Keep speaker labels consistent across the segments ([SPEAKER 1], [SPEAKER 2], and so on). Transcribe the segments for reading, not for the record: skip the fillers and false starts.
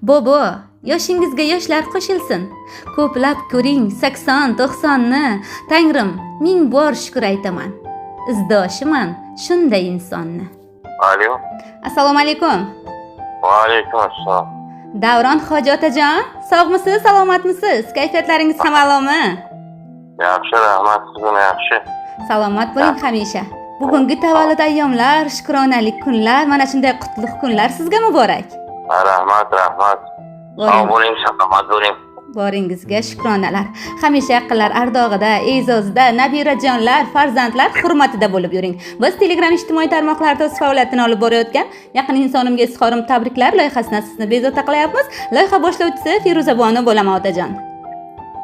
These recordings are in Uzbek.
[SPEAKER 1] Bobo, yoshingizga yoshlar qo'shilsin. Ko'plab ko'ring 80-90ni. Tangrim, ming bor shukr aytaman. Izdoshiman shunday insonni.
[SPEAKER 2] Alo.
[SPEAKER 1] Assalomu alaykum.
[SPEAKER 2] Va alaykum assalom.
[SPEAKER 1] Davron hoji otajon, sog'misiz, salomatmisiz? Kayfiyatlaringiz ham a'lomi?
[SPEAKER 2] Yaxshi, rahmat, sizmi yaxshi?
[SPEAKER 1] Salomat bo'ling hamisha. Bugungi tavallud ayyomlar, shukronalik kunlar, mana shunday qutlug' kunlar sizga muborak.
[SPEAKER 2] Rahmat, rahmat. Sog' bo'ling, salomat bo'ling.
[SPEAKER 1] Boringizga shukronalar. Hamisha yaqinlar ardog'ida, e'zozida, nabirajonlar, farzandlar hurmatida bo'lib yuring. Biz Telegram ijtimoiy tarmoqlarida o'z faoliyatini olib borayotgan "Yaqin insonimga izhorim tabriklar" loyihasidan sizni bezovta qilyapmiz. Loyiha boshlovchisi Feruza Bonu bo'laman, otajon.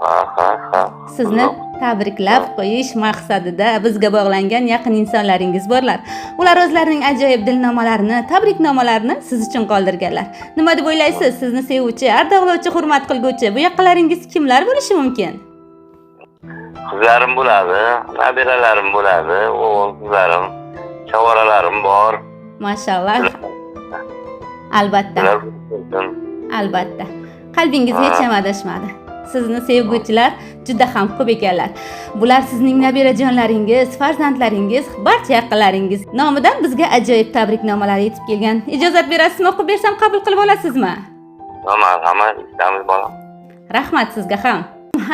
[SPEAKER 2] Ha, ha, ha.
[SPEAKER 1] Sizni tabriklab qo'yish maqsadida bizga bog'langan yaqin insonlaringiz borlar. Ular o'zlarining ajoyib dilnomalarini, tabriknomalarini siz uchun qoldirganlar. Nima deb o'ylaysiz? Sizni sevuvchi, ardoqlovchi, hurmat qilguvchi bu yaqinlaringiz kimlar bo'lishi mumkin?
[SPEAKER 2] Qizlarim bo'ladi, nabiralarim bo'ladi, o'g'il qizlarim, chevaralarim bor.
[SPEAKER 1] Mashalloh. Albatta.
[SPEAKER 2] Ular bo'lsin.
[SPEAKER 1] Albatta. Qalbingiz hech ham adashmadi. Sizni sevguvchilar juda ham ko'p ekanlar. Bular sizning nabirajonlaringiz, farzandlaringiz, barcha yaqinlaringiz nomidan bizga ajoyib tabriknomalar yetib kelgan. Ijozat berasizmi, o'qib bersam qabul qilib olasizmi?
[SPEAKER 2] Marhamat, eshitamiz, bolam.
[SPEAKER 1] Rahmat sizga ham.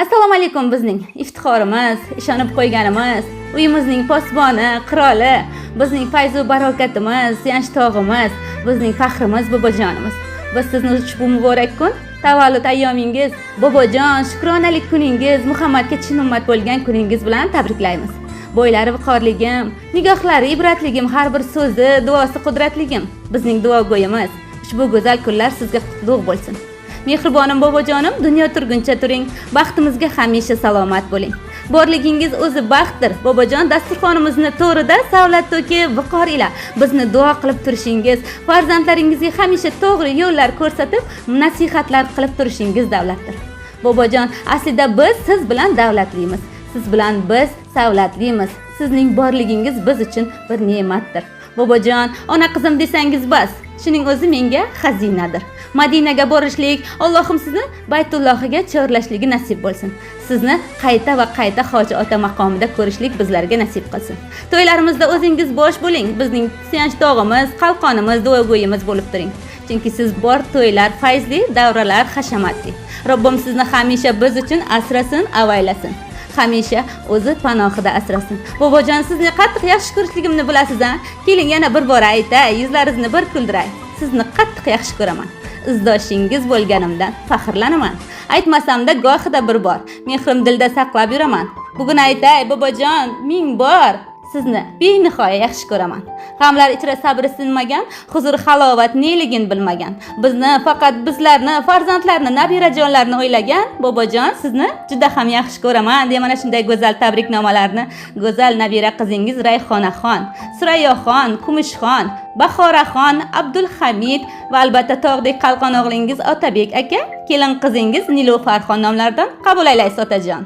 [SPEAKER 1] Assalomu alaykum, bizning iftixorimiz, ishonib qo'yganimiz, uyimizning posboni, qiroli, bizning fayzu barokatimiz, suyanch tog'imiz, bizning faxrimiz, bobojonimiz. Biz sizni ushbu muborak kun, tavallud ayyomingiz, bobojon, shukronalik kuningiz, Muhammadga chin ummat bo'lgan kuningiz bilan tabriklaymiz. Bo'ylari viqorligim, nigohlari ibratligim, har bir so'zi, duosi qudratligim, bizning duogo'yimiz. Ushbu go'zal kunlar sizga qutlug' bo'lsin. Mehribonim bobojonim, dunyo turguncha turing, baxtimizga hamisha salomat bo'ling. Borligingiz o'zi baxtdir. Bobojon, dasturxonimizni to'rida savlat to'kib, viqor ila bizni duo qilib turishingiz, farzandlaringizga hamisha to'g'ri yo'llar ko'rsatib, nasihatlar qilib turishingiz davlatdir. Bobojon, aslida biz siz bilan davlatlimiz. Siz bilan biz savlatlimiz. Sizning borligingiz biz uchun bir ne'matdir. Bobojon, ona qizim desangiz bas, shuning o'zi menga xazinadir. Madinaga borishlik, Allohim sizni Baytullohiga chorlashligi nasib bo'lsin. Sizni qayta va qayta hoji ota maqomida ko'rishlik bizlarga nasib qilsin. To'ylarimizda o'zingiz bosh bo'ling, bizning suyanch tog'imiz, qalqonimiz, duogo'yimiz bo'lib turing. Chunki siz bor to'ylar fayzli, davralar hashamatli. Robbim sizni hamisha biz uchun asrasin, avaylasin. Hamisha o'zi panohida asrasin. Bobojon, sizni qattiq yaxshi ko'rishligimni bilasiz a? Keling, yana bir bor aytay, yuzlaringizni bir kuldiray. Sizni qattiq yaxshi ko'raman. Izdoshingiz bo'lganimdan faxrlanaman. Aytmasamda gohida bir bor, mehrim dilda saqlab yuraman. Bugun aytay, bobojon, ming bor sizni benihoya yaxshi ko'raman. G'amlar ichra sabri sinmagan, huzur halovat neligin bilmagan. Bizni, faqat bizlarni, farzandlarni, nabirajonlarni o'ylagan bobojon, sizni juda ham yaxshi ko'raman deya mana shunday go'zal tabriknomalarni go'zal nabira qizingiz Rayhonaxon, Surayyoxon, Kumushxon, Bahoraxon, Abdulhamid va albatta tog'dek qalqon o'g'lingiz Otabek aka, kelin qizingiz Nilufarxon nomlaridan qabul aylaysiz, otajon.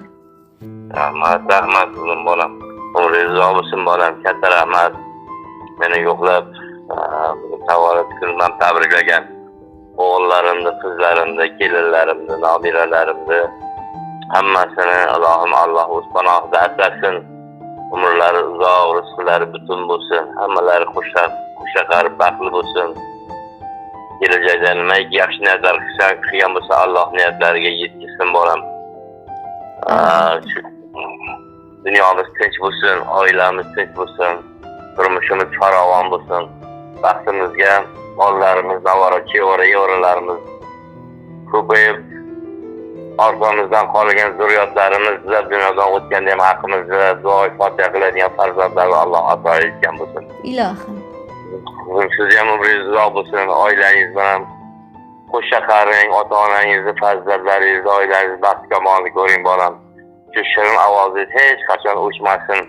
[SPEAKER 2] Rahmat, rahmat, qizim, bolam. Umringiz uzoq bo'lsin, bolam. Katta rahmat. Meni yo'qlab, tavallud kunim bilan tabriklagan o'g'illarimni, qizlarimni, kelinlarimni, nabiralarimni hammasini Allohim Alloh o'z panohida asrasin. Umrlari uzoq, rizqlari butun bo'lsin. Hammalari xushaqar, baxtli bo'lsin. Kelajakda nimaiki yaxshi niyatlar qilgan bo'lsa, Alloh niyatlariga yetkazsin, bolam. Shu dunyomiz tinch bo'lsin, oilamiz tinch bo'lsin, turmushimiz farovon bo'lsin. Baxtimizga bolalarimiz, navara, chevara, evaralarimiz ko'payib, orqamizdan qolgan zurriyotlarimiz bizlar dunyodan o'tganda ham haqimizda duo fotiha qiladigan farzandlarni Alloh ato etgan bo'lsin.
[SPEAKER 1] Ilohim.
[SPEAKER 2] Sizni ham umringiz uzoq bo'lsin, oilangiz bilan qo'sha qaring, ota onangizni, farzandlaringizni, oilangizni baxt kamolini ko'ring, bolam. Shu shirin ovozingiz hech qachon o'chmasin.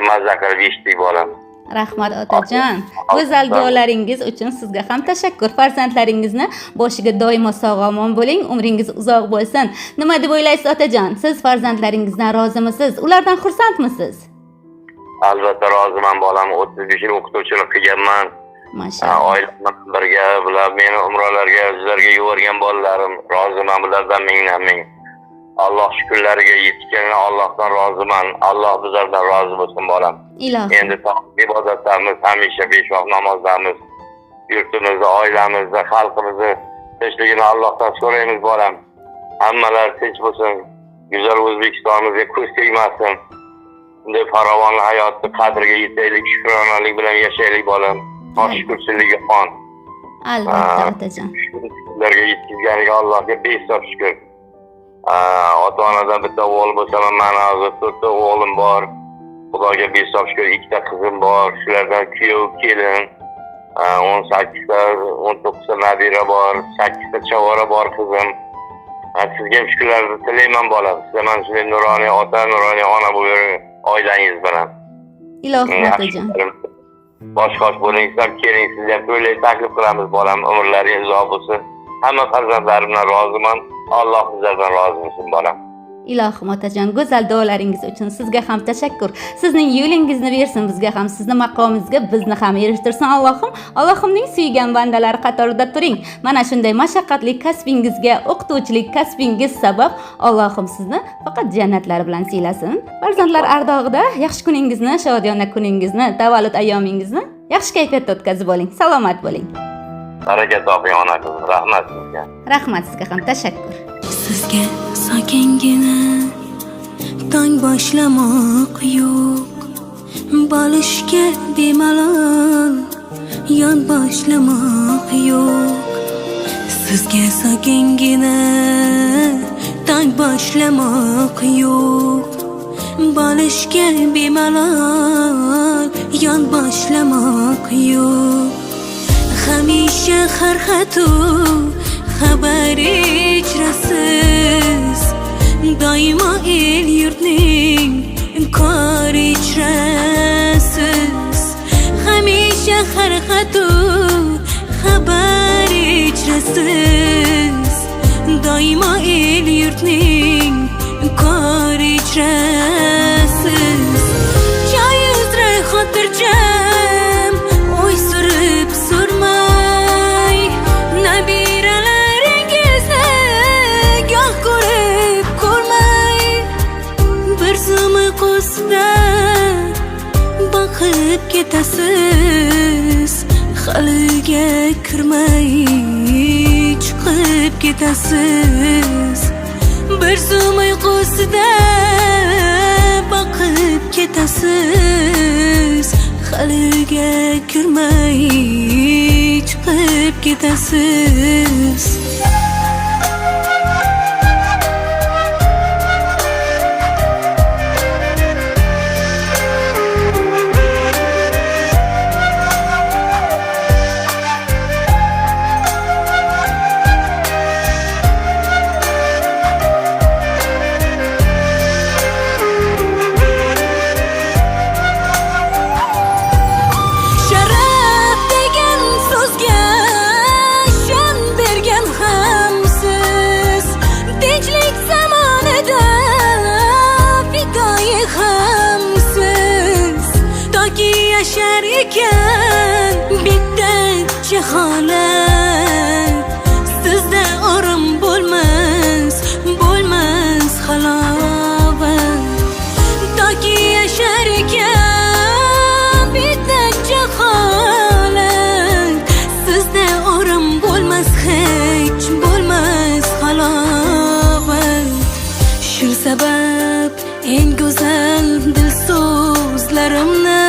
[SPEAKER 2] Mazza qilib eshitdik, bolam.
[SPEAKER 1] Rahmat, otajon. Go'zal duolaringiz uchun sizga ham tashakkur. Farzandlaringizni boshiga doimo sog' omon bo'ling, umringiz uzoq bo'lsin. Nima deb o'ylaysiz, otajon? Siz farzandlaringizdan rozimisiz? Ulardan xursandmisiz?
[SPEAKER 2] Albatta roziman, bolam. 35 yil o'qituvchilik qilganman.
[SPEAKER 1] Mashalloh.
[SPEAKER 2] Oilam bilan birga bular meni umralarga, sizlarga yuborgan bolalarim, roziman bulardan mingdan ming. Alloh shukrlariga yetganini Allohdan roziman. Alloh bizlardan rozi bo'lsin bolam.
[SPEAKER 1] Ilohim.
[SPEAKER 2] Endi ibodatlarimiz, hamisha 5 vaqt namozlarimiz, yurtimizni, oilamizni, xalqimizni tinchligini Allohdan so'raymiz bolam. Hammalar tinch bo'lsin. Go'zal O'zbekistonimizga ko'z tegmasin. Bunday farovon hayotni qadriga yetaylik, shukronalik bilan yashaylik bolam. Shukrchilik xon.
[SPEAKER 1] Albatta otajon.
[SPEAKER 2] Shukrlarga yetkazganiga Allohga behisob shukr. Ota-onadan bitta o'g'il bo'lsam, mana hozir 4 ta o'g'lim bor. Xudoga behisob shukr, 2 ta qizim bor. Shulardan kuyov, kelin, 18 ta, 19 ta nabira bor, 8 ta chavara bor qizim. Sizga ham shukrlarni tilayman bolam. Sizlar mana shunday nuroniy ota, nuroniy ona bo'lib oilangiz bilan.
[SPEAKER 1] Ilohim otajon.
[SPEAKER 2] Bosh-qosh bo'ling, sizlar keling, sizlar ham to'ylar taklif qilamiz bolam. Umrlaringiz uzoq bo'lsin. Hamma farzandlarimdan roziman. Alloh sizlardan rozi bo'lsin bolam.
[SPEAKER 1] Ilohim otajon, go'zal duolaringiz uchun sizga ham tashakkur. Sizning yo'lingizni bersin bizga ham, sizni maqomingizga bizni ham erishtirsin Allohim. Allohimning suygan bandalari qatorida turing. Mana shunday mashaqqatli kasbingizga, o'qituvchilik kasbingiz sabab Allohim sizni faqat jannatlar bilan siylasin. Farzandlar ardog'ida yaxshi kuningizni, shodiyona kuningizni, tavallud ayyomingizni yaxshi kayfiyatda o'tkazib oling. Salomat bo'ling.
[SPEAKER 2] Baraka toping ona qizim, rahmat sizga.
[SPEAKER 1] Rahmat sizga ham, tashakkur.
[SPEAKER 3] Sizga sokingina tong boshlamoq yo'q, bolishga bemalol yon boshlamoq yo'q. Sizga sokingina tong boshlamoq yo'q, bolishga bemalol yon boshlamoq yo'q. Hamisha har xatu xabar ichrasiz, doimo el yurtning kor ichrasiz. Hamisha har xatu xabar ichrasiz, doimo el yurtning kor ichrasiz. Joy uzra xotirjam o'y surib surmay, nabiralaringizni goh ko'rib ko'rmay, bir zum uyqusida boqib ketasiz, haliga kirmay chiqib ketasiz. Bir zum uyqusida boqib ketasiz, haliga kirmay chiqib ketasiz. Sharaf degan so'zga shon bergan hamsiz, tinchlik zamonida fidoyi hamsiz. Toki yashar ekan bitta jaholat, sizda o'rim bo'lmas, bo'lmas halovat. Toki yashar ekan bitta jaholat, sizda o'rim bo'lmas, hech bo'lmas halovat. Shu sabab eng go'zal dil so'zlarimni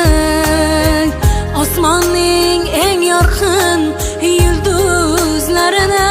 [SPEAKER 3] osmonning eng yorqin yulduzlarini